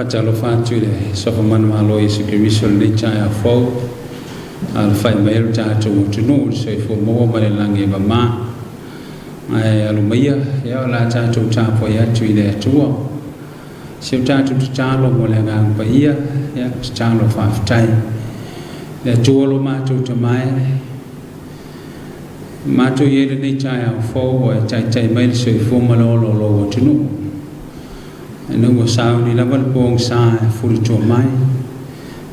Faatalofa atu i le Suafa Manumalo o Iesu Keriso i lenei taeao fou, alafai mai ai lo tatou atunuu i le soifua maua ma le lagi e mama. Ae alo maia, ia o le a tatou tapuai atu i le Atua. Si o tatou tatalo mo le Agaga Paia, ia, tatalo faafetai. Le Atua lo matou Tama e, matou i ai lenei taeao fou ua e taitai mai le soifua ma le ola o lou atunuu. Ina ua sauni lava le pogisa e fulitua mai,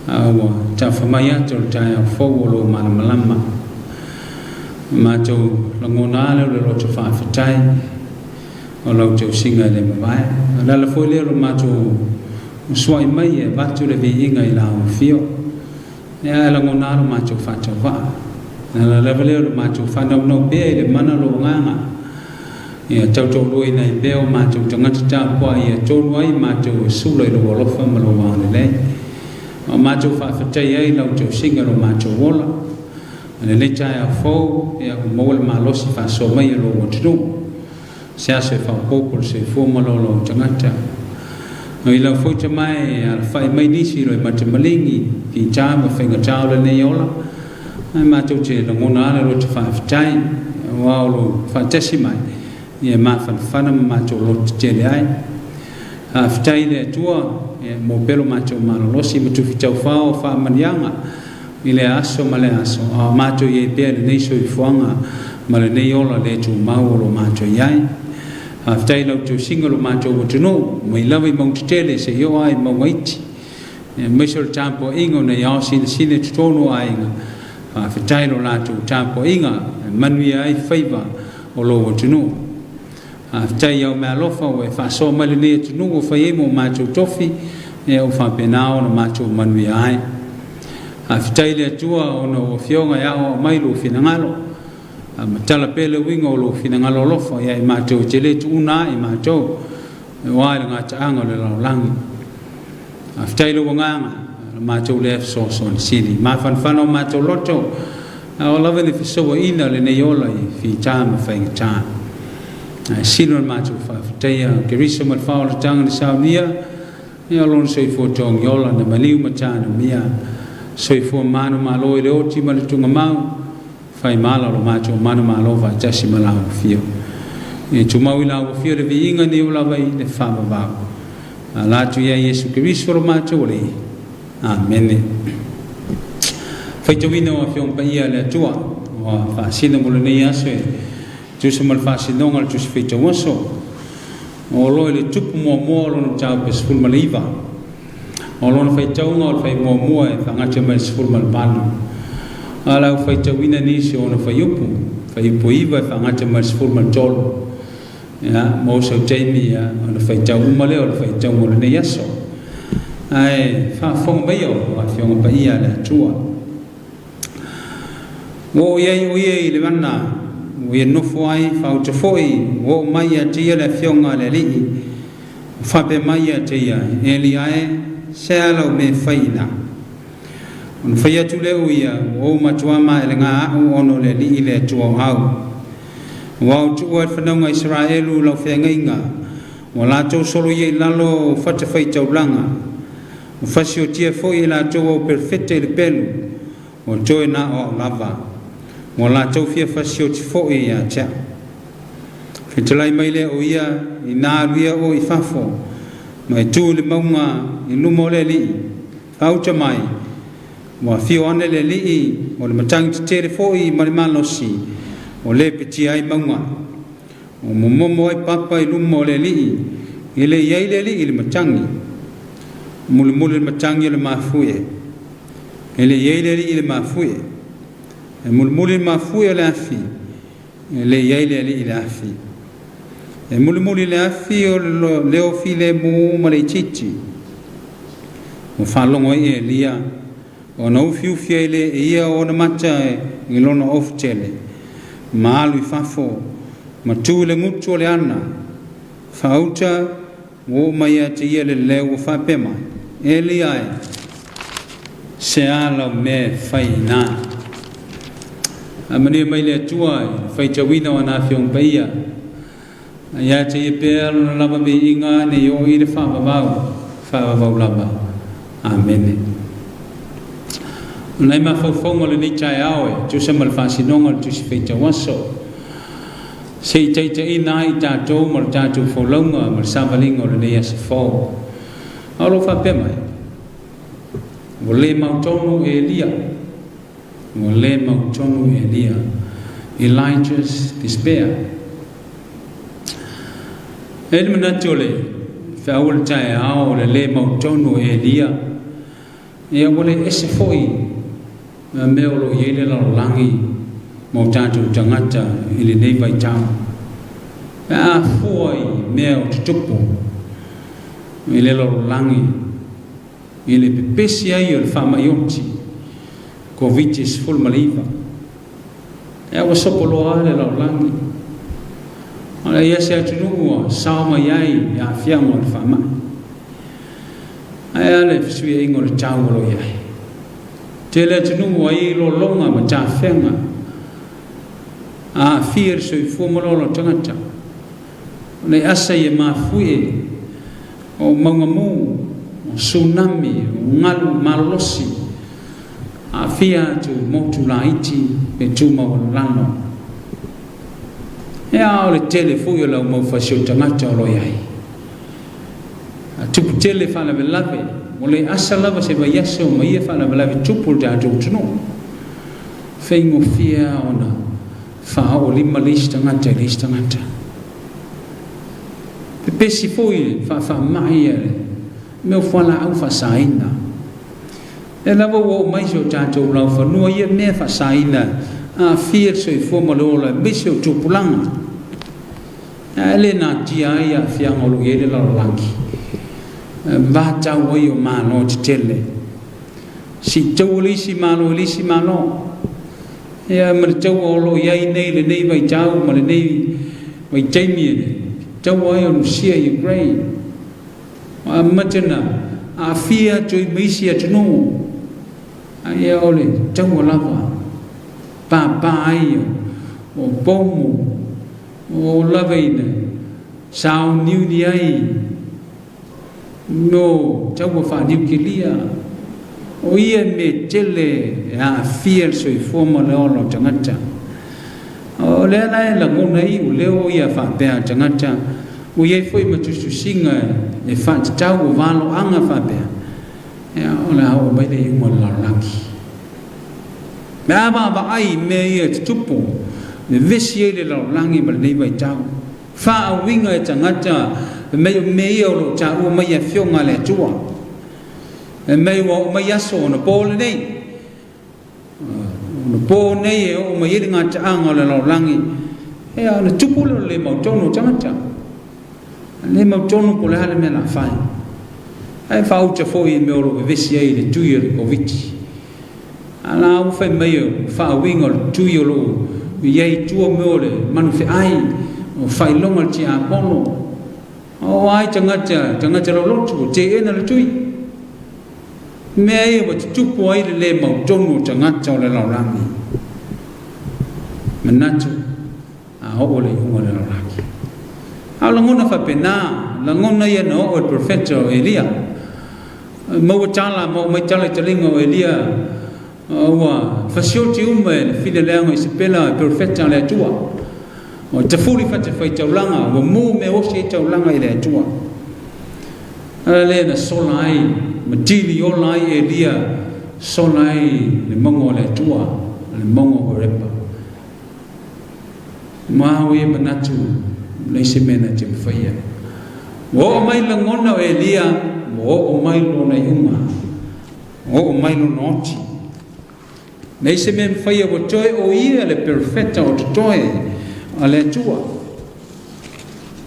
a ua tafa mai ata o le taeao fou o lou malamalama. Matou lagona lava lea o le loto faafetai o lau tausiga e le mavae. O le ala foi lea o le matou musuai mai e avatu le viiga i lau afio. Ia ae lagona lava lo matou faatauvaa. O le ala lava lea o le matou faanaunau pea i le mana o lou agaga, ia tautoaluaina ai pea o matou tagata tapuai ia tonu ai matou e sula i lou alofa ma lou agalelei. Ma matou faafetai ai i lau tausiga i lo matou ola. I lenei taeao fou, ia ua maua le malosi faasoa mai e lou atunuu. Se aso e faaopoopo le soifua ma le ola o tagata. O i lau foi tama e alafai mai nisi i loimata maligi, fita ma faigata o lenei ola, ae matou te lagona lava le loto faafetai, aua o lou faatasi mai, ia e mafanafana ma matou loto tetele ai. Faafetai i le Atua, ia maua pea lo matou malolosi ma tufi taufao o faamanuiaga i lea aso ma lea aso, a o matou i ai pea i lenei soifuaga ma lenei ola le tumau o lo o matou i ai. Faafetai i lau tausiga o lo matou atunuu, mai lava i mauga tetele seia oo lava i mauga iti, aemaise o le tapuaiga o nai ao sinesine i totonu o aiga. Faafetai i lo latou tapuaiga e manuia ai faiva o lou atunuu. Faafetai i au meaalofa ua e faasoa mai lenei atunuu ua fai ai mo matou tofi, ia ua faapena ona matou manuia ai. Faafetai i le Atua ona o Afioga e aoao mai lou finagalo, a matala pea le uiga o lou finagalo alofa ia i matou e te le tuuna ai matou, aua i le gataaga o le lalolagi. Faafetai i lou agaga, o le matou lea fesoasoani sili. Mafanafana o matou loto, a oo lava ina fesouaina lenei ola i fita ma faigata. Ae sili ona matou faafetaia Keriso ma le faaolataga na saunia, ia o lona soifua togiola na maliu ma tanumia, soifua manumalo i le oti ma le tugamau, fai ma ala o lo matou manumalo faatasi ma lau afio. Ia tumau i lau afio le viiga nei o lava i le faavavau. Ala atu ia Iesu Keriso lo matou Alii. Amene. Faitauina o Afioga Paia a le Atua ua faasino mo lenei aso e tusa ma le faasinoga o le Tusi Faitau Aso. O lo i le tupu muamua o lona mataupu e 19. O lona faitauga o le fai muamua e faagata mai le 18. A la ua faitauina nisi o ona fuaiupu, fuaiupu 9 e faagata mai le 13. Ia, mo sau taimi ia, ona faitau uma lea o le faitauga o lenei aso. Ae faafofoga maia o Afioga Paia a le Atua. Ua oo i ai o ia i le ana, ua ia nofo ai, faauta foi, ua oo mai ia te ia le afioga a le Alii, ua faapea mai ia te ia, Elia e, se a lau mea e fai i ina? Ona fai atu lea o ia, Ua ou matuā maelega a'u ona o le Alii le Atua o au. Ua ou tuua i le fanauga a Isaraelu lau feagaiga, ua latou soloia i lalo o fatafaitaulaga, Ua fasiotia foi e latou au perofeta i le pelu, ua toe na o au lava. Ua latou fia fasioti foi ia te au. Fetalai mai lea o ia, Inā alu ia oe i fafo, ma e tu i le mauga i luma o le Alii, faauta mai, Ua afio ane le Alii, o le matagi tetele foi ma le malosi, ua lepetia ai mauga. Ua momomo ai papa i luma o le Alii, e le i ai le Alii i le matagi. Mulimuli le matagi o le mafuie, e le i ai le Alii i le mafuie. E mulimuli le mafuie o le afi, e le i ai le Alii i le afi. E mulimuli le afi o le leo filemu ma le itiiti. Ua faalogo ai Elia, ona ufiufi ai lea e ia o ona mata i lona ofu tele, ma alu i fafo, ma tu i le gutu o le ana, faauta, ua oo mai ia te ia le leo ua faapea mai, Elia e, se a lau mea e fai i ina? Faamanuia mai le Atua i le faitauina o ana Afioga Paia, a ia te ia pea lona lava viiga nei oo i le faavavau. Faavavau lava. Amene. O nai mafaufauga o lenei taeao e tusa ma le faasinoga o le Tusi Faitau Aso, se i taitaiina ai i tatou ma le tatou folauga ma le savaliga o lenei aso fou. A o lo o faapea mai, ua le mautonu Elia, ua le mautonu Elia, Elijah's despair. E i ai le manatu o le feau o le taeao o le le mautonu o Elia, ia ua le ese foi ma mea o lo o i ai le lalolagi ma o tatou tagata i lenei vaitau. Pe a fua i mea o tutupu i le lalolagi i le pepesi ai o le faamai oti Koviti-19, Ea ua sopo loa lava le lalolagi. O le ia se atunuu ua sao mai ai i aafiaga o le faamai. Ae a le fesuiaiga o le tau o lo o i ai? Tele atunuu ua i ai lologa ma tafega a aafia le soifua ma le ola o tagata. O le asa ia mafuie, o mauga mu, o tsunami, o galu malolosi, aafia atu motu laiti pe tumau alolalo. Ea o le tele foi o le au mau fasi o tagata o lo o i ai. A tupu tele faalavelave, ua le asa lava se vaiaso ma ia faalavelave tupu o le tatou atunuu. Faigofie lava ona faaoo lima le isi tagata i le isi tagata. Pepesi foi le faafaamai a le mea o fualaau faasaina. Lea lava ua oo mai si o tatou laufanua ia mea faasaina aafia le soifua ma le ola aemaise o tupulaga. Ae le natia ai aafiaga o lo o i ai le lalolagi. Vatau ai o Malo tetele. Siitaua le isi Malo i le isi Malo. Ia ma le taua o lo o i ai nei lenei vaitau ma lenei vaitaimi e taua ai o Rusia i Ukraine. Ua amata ona aafia atu ai ma isi atunuu, a ia o le taua lava pāpā ai o pomu o lava ina sauniuni ai no taua faaniukilia. O ia mea tele e aafia le soifua ma le ola o tagata. O lea la e lagona ai ua leo ia faapea a tagata, ua i ai foi ma tusitusiga e faatatau o valoaga faapea, ia, o le a oo mai le iuga o le lalolagi. Pe a vaavaai i mea ia e tutupu, vevesi ai le lalolagi ma lenei vaitau. Faauiga e tagata fai mai o mea ia o lo o taua mai e Afioga a le Atua. Fai mai ua oo mai aso ona po lenei. Ona po nei e oo mai ai le gataaga o le lalolagi, ia ona tupu lea o le le mautonu o tagata. Le mautonu po o le a le mea o le a fai. Ae faauta foi i mea o lo o vevesi ai i le tui o le Koviti. A la ua fai mai o faauiga o le tui o lo o i ai i tua mea o le manu feai, o faailoga o le tiakono. O ai tagata, tagata lolotu, ua teena le tui. Mea ia ua tutupu ai le le mautonu o tagata o le lalolagi. Manatu, a oo le iuga o le lalolagi. A o lagona faapena, lagona ia na oo i le profeta o Elia. Maua tala, maua mai tala i taliga o Elia, ua fasioti uma e le fileleaga o Isapela e profeta a le Atua. Ua tafuli fatafaitaulaga, ua mu mea osi ai taulaga i le Atua. A lea na sola ai ma tili ola ai Elia, sola ai le mauga o le Atua, le mauga o Horepa. Ma au ia manatu, leai se mea na te mafaia. Ua oo mai lagona o Elia, ua oo mai lona iuga, ua oo mai lona oti. Leai se mea mafaia, ua toe o ia le perofeta o totoe a le Atua.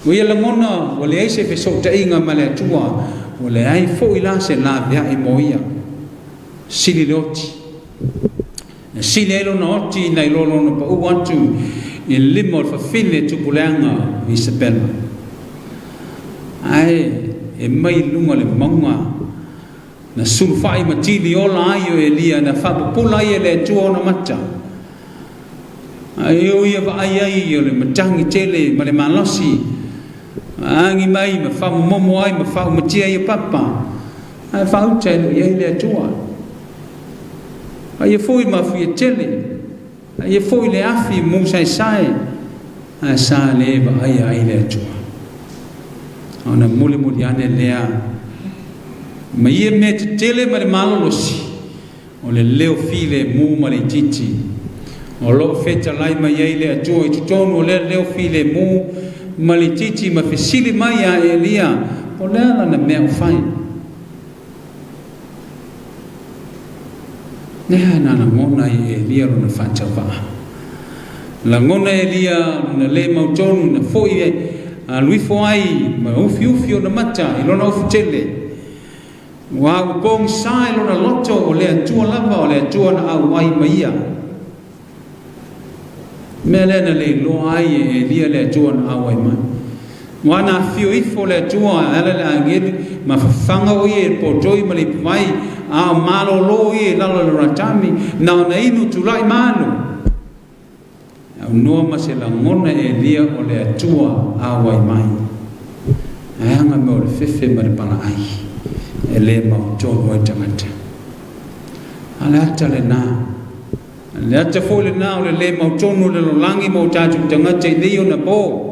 Ua ia lagona ua leai se fesootaiga ma le Atua, ua leai foi la se laveai mo ia. Sili le oti. Na sili ai lona oti nai lo lona pau atu i le lima o le fafine tupuleaga o Isabela. Ae e mai i luga o le mauga na sulufai ma tili ola ai o Elia, na faapupula ai e le Atua ona mata. Ae o ia vaai ai o le matagi tele ma le malosi, agi mai ma faamomomo ai ma faaumatia ai o papa. Ae faauta e le o i ai le Atua. A ia foi mafuie tele, a ia foi le afi musaesae, ae sa le vaaia ai le Atua. Ona mulimuli ane lea ma ia mea tetele ma le malolosi, o le leo filemu ma le itiiti. O lo o fetalai mai ai le Atua i totonu o lea leo filemu ma le itiiti ma fesili mai ia Elia, po o le a lana mea o fai. Lea na lagona ai e Elia lona faatauvaa. Lagona e Elia lona le mautonu na foi ai, alu ifo ai ma ufiufi ona mata i lona ofu tele. Ua ua pogisa i lona loto o le Atua lava, o le Atua na auai ma ia. Mea lea na le iloa ai e Elia le Atua na auai mai. Ua na afio ifo le Atua e ala i le agelu ma fafaga o ia i le potoi ma le ipuvai, a o malolo ia i lalo o le ratami, na ona inu tulai ma alu. E aunoa ma se lagona e Elia o le Atua auai mai. Ae aga mea o le fefe ma le palaai e le mautonu ai tagata. A o le ata lena. Le ata foi lena o le le mautonu o le lalolagi ma o tatou tagata i nei ona po.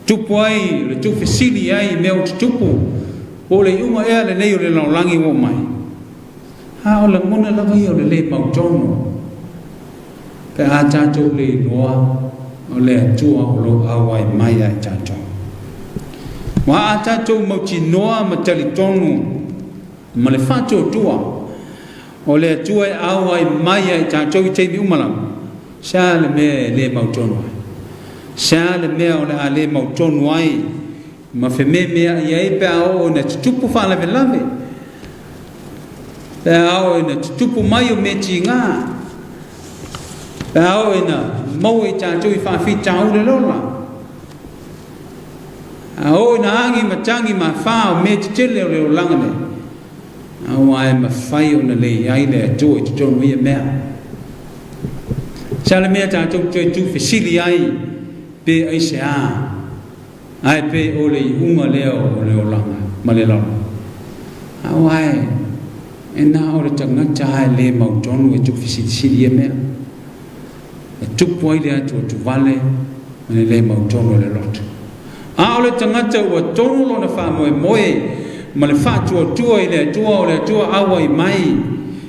Tupu ai le tuufesili ai i mea o tutupu, po o le iuga ea lenei o le lalolagi ua oo mai. A o lagona lava ia o le le mautonu pe a tatou le iloa o le Atua o lo o auai mai ia i tatou. Ua a tatou mautinoa ma talitonu ma le faatuatua o le Atua e auai mai ia i tatou i taimi uma lava, sea le mea e le mautonu ai? Sea le mea o le a le mautonu ai ma fememeai ai pe a oo ina tutupu faalavelave? Pe a oo ina tutupu mai o mea tiga? Pe a oo ina maua i tatou i faafitauli o le ola? A oo ina agi ma tagi ma fa o mea tetele o le olaga nei, aua e mafai ona le i ai le Atua i totonu o ia mea. Sa le mea tatou toe tuufesili ai pe aisea, ae pe o le iuga lea o le olaga ma le lalo. Aua e na o le tagata lava e le mautonu e tuufesilisili ia mea. E tupu ai le atuatuvale ma le lē mautonu o le loto. A o le tagata ua tonu lona faamoemoe ma le faatuatua i le Atua, o le Atua auai mai,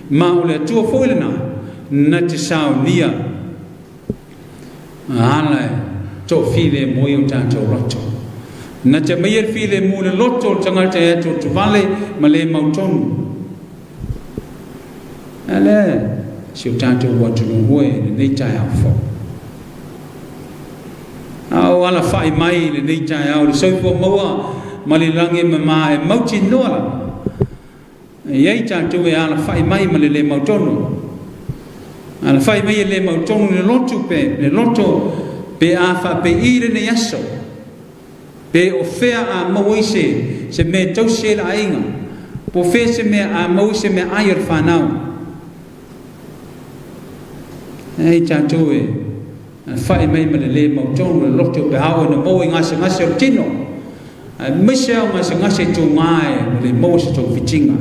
ma o le Atua foi lena na te saonia a ala e toafilemu ai o tatou loto. Na te aumaia le filemu i le loto o le tagata e atuatuvale ma le mautonu. A lea si o tatou atunuu e i lenei taeao fou. A o alafai mai i lenei taeao le soifua maua ma le lagi e mama e mautinoa lava. E i ai tatou e alafai mai ma le le mautonu. Alafai mai e le mautonu le lotu pe le loto pe a faapei lenei aso. Pe o fea a maua ai se, se mea e tausi ai le aiga, po o fea se mea a maua ai se mea ai o le fanau. E ai tatou e whai mai ma le le mautonu le loto pe a oo ina maua i gasegase o le tino, aemaise lava o gasegase i tou gae ua le maua se tou fitiga.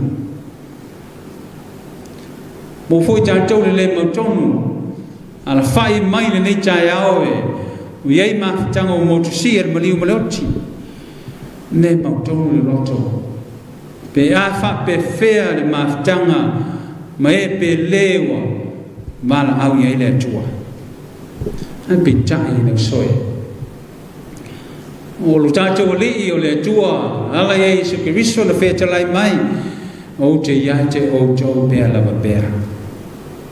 Maua foi tatou le le mautonu Alafai mai lenei taeao e ui ai mafutaga ua motusia e le maliu ma le oti. Ne mautonu le loto. Pe a faapefea le mafutaga ma e pe le ua valaau i ai le Atua. Ae peitai le uso e. O lo tatou Alii o le Atua, ala i ai Iesu Keriso na fetalai mai, ou te ia te outou pea lava pea.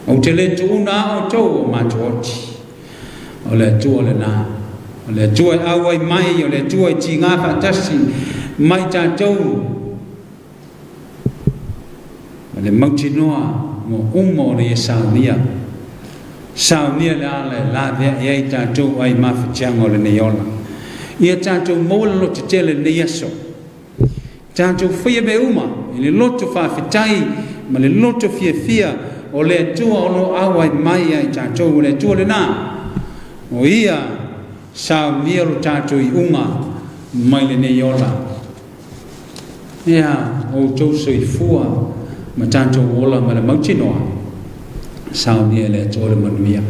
Ou te le tuuna a outou o matou oti. O le Atua lena. O le Atua e auai mai, o le Atua e tiga faatasi mai tatou. Ma le mautinoa ua uma ona ia saunia. Saunia le ala e laveai ai tatou ai mafatiaga o lenei ola. Ia tatou maua le lotetele i lenei aso. Tatou faia mea uma i le loto faafetai ma le loto fiafia o le Atua o lo o auai mai ia i tatou. O le Atua lena, o Ia saunia lo tatou iuga mai lenei ola. Ia outou soifua ma tatou ola ma le mautinoa, saunia e le Atua le manuia.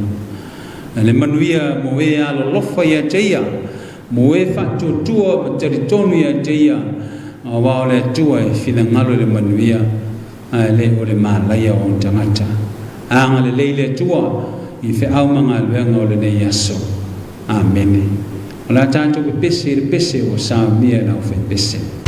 Le manuia mo e alolofa ia te ia, mo e faatuatua ma talitonu ia te ia, auā o le Atua e finagalo i le manuia, ae le o le malaia o ona tagata. Agalelei le Atua i feau ma galuega o lenei aso. Amene. O le a tatou pepese i le pese ua saunia e le aufaipese.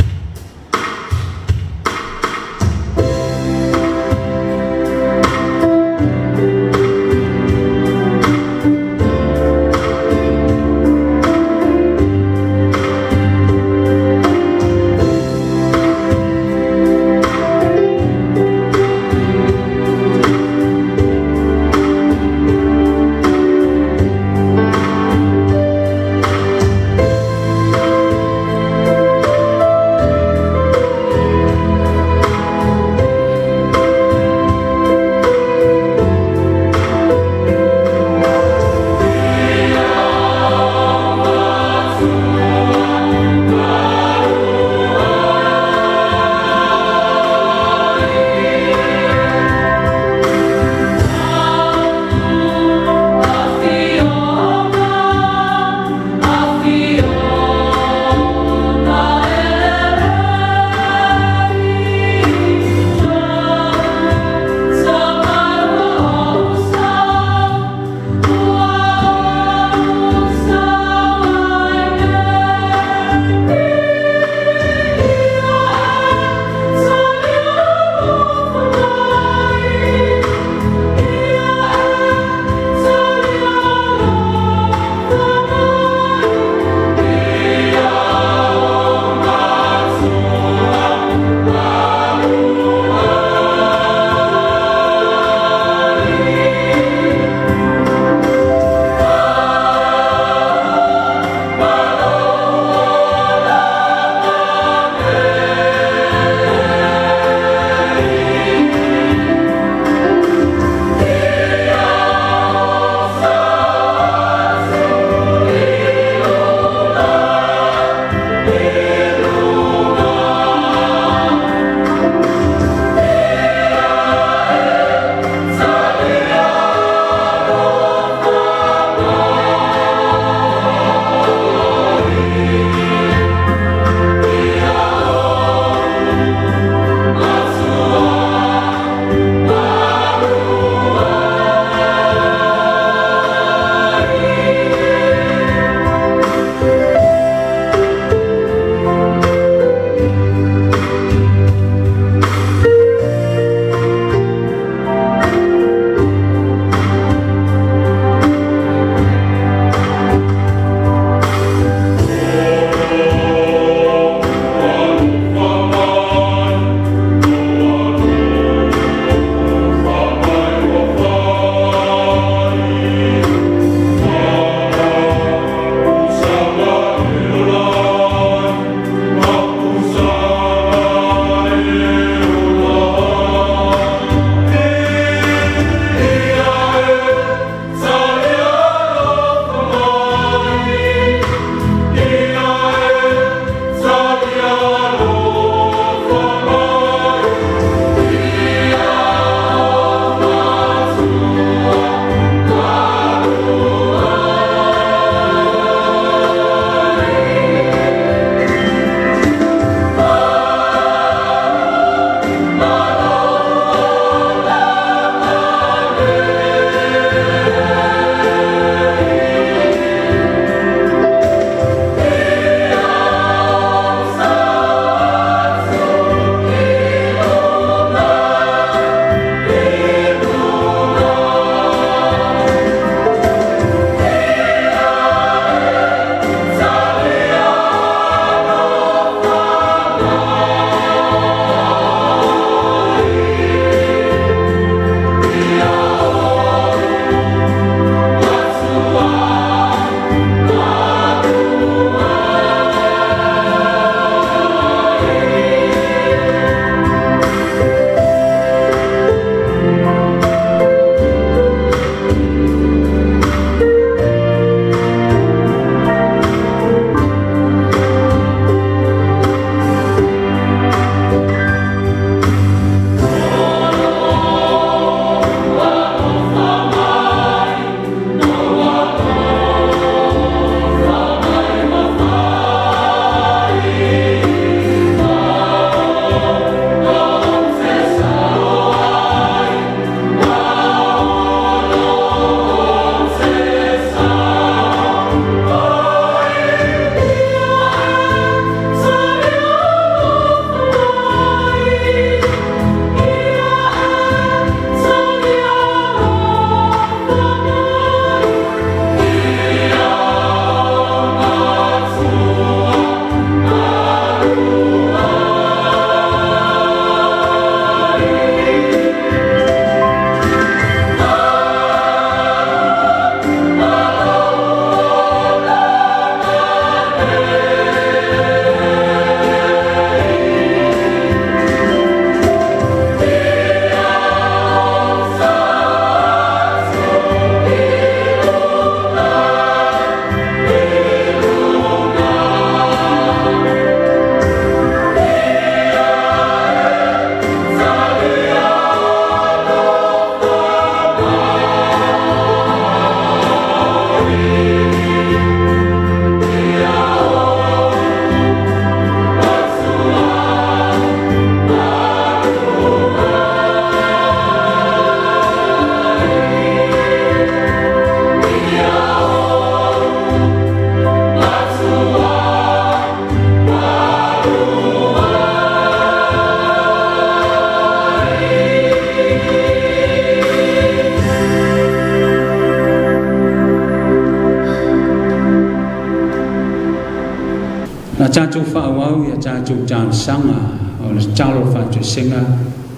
A tatou faaauau i a tatou talosaga, o le tatalo o le faatoesega,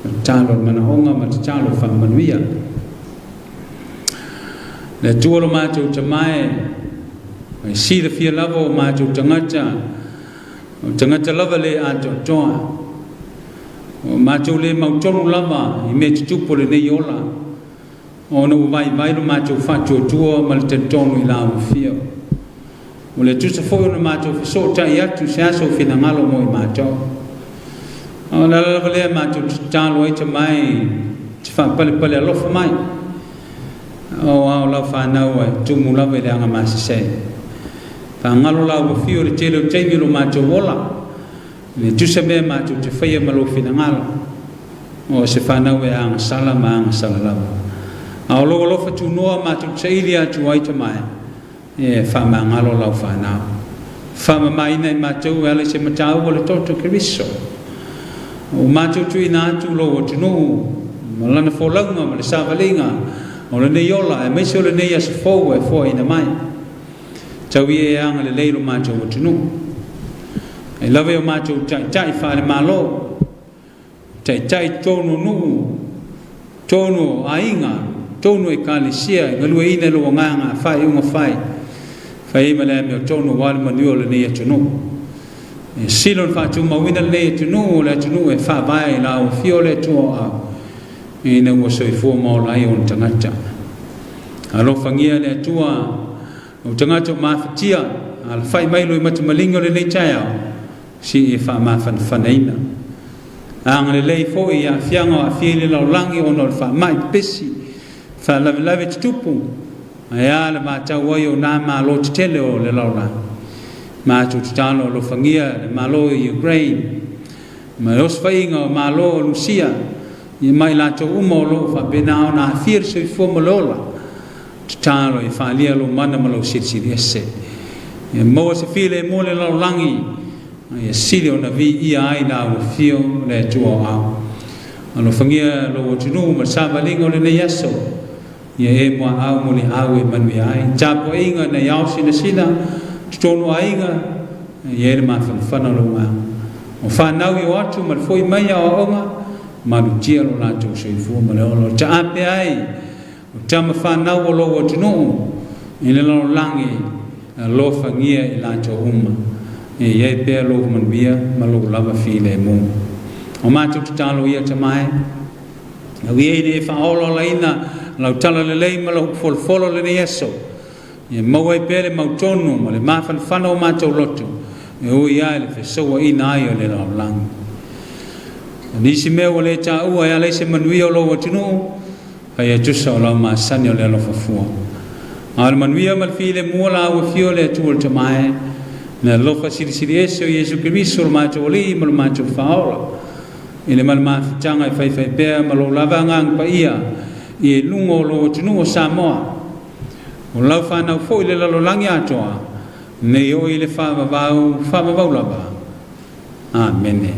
o le tatalo o le manaoga ma le tatalo o le faamanuia. Le Atua lo matou Tama e, e silafia lava o matou tagata, o tagata lava le atoatoa. O matou le mautonu lava i mea tutupu o lenei ola, ona ua vaivai lo matou faatuatua ma le talitonu i lau afio. Ua le tusa foi ona matou fesootai atu i se aso o finagalo mo i matou. A o le ala lava lea matou te tatalo ai Tama e te faapalepale alofa mai. O a o lau fanau e tumu lava i le agamasese. Faagalo lau afio i le tele o taimi o lo matou ola. E le tusa mea matou te faia ma lou finagalo. O se fanau e agasala ma agasala lava. A o lou alofa tunoa matou te saili atu ai Tama e faamagalo lau fanau. Faamamaina i matou e ala i se mataupu o le toto Keriso. Ua matou tuuina atu lou atunuu ma lana folauga ma le savaliga o lenei ola aemaise o lenei aso fou e foaina mai. Tau ia e agalelei lo matou atunuu. E lave o matou taitai faale-Malo, taitai i totonu o nuu, totonu o aiga, totonu o ekalesia e galueaiina i lou agaga faaiuga fai, fai ai ma le amiotonu aua le manuia o lenei atunuu. E sili ona faatumauina lenei atunuu o le atunuu e faavae i la afio o le Atua o au, ina ua soifua ma ola ai ona tagata. Alofagia le Atua o tagata o mafatia, alafai mai lo i matamaliga o lenei taeao, si e faamafanafanaina. Agalelei foi i aafiaga o aafia i le lalolagi ona o le faamai pepesi, faalavelave tutupu, ae a le vatau ai o nā malo tetele o le lalolagi. Matou tatalo alofagia le Malo i Ukraine, ma le osofaiga o Malo o Lusia, ia ma i latou uma o lo o faapena ona aafia le soifua ma le ola. Tatalo e faaalia lou mana ma lou silisili ese. Ia maua se filemu o le lalolagi, a ia sili ona viia ai lau afio le Atua o ao. Alofagia lou atunuu ma le savaliga o lenei aso, ia e muaau muliau e manuia ai. Tapuaiga nei ao sinasina, totonu o aiga, ia e le mafanafana o lou agaga. O fanau i o atu ma le foi mai aoaoga, malutia lo latou soifua ma le ola. O taape ai O tama fanau o lou atunuu i le lalolagi, alofagia i latou uma, e i ai pea lou manuia ma lou lava filemu. O matou tatalo ia Tama e, au ia ina e faaolaolaina lau talalelei ma lau folofolo lenei aso, ia maua ai pea le mautonu ma le mafanafana o matou loto, e ui lava i le fesouaina ai o le lalolagi. O nisi mea ua le taua e ala i se manuia o lou atunuu, Faia tusa o lau masani o le alofa fua. A o le manuia ma le filemu o la ua afio le Atua o le Tama e, le alofa silisili ese o Iesu Keriso lo matou Alii ma lo matou Faaola, i le ma le mafutaga e faifai pea ma lou lava Agaga Paia i luga o lou atunuu o Samoa, o lau fanau foi i le lalolagi atoa, nei oo i le faavavau, faavavau lava. Amene.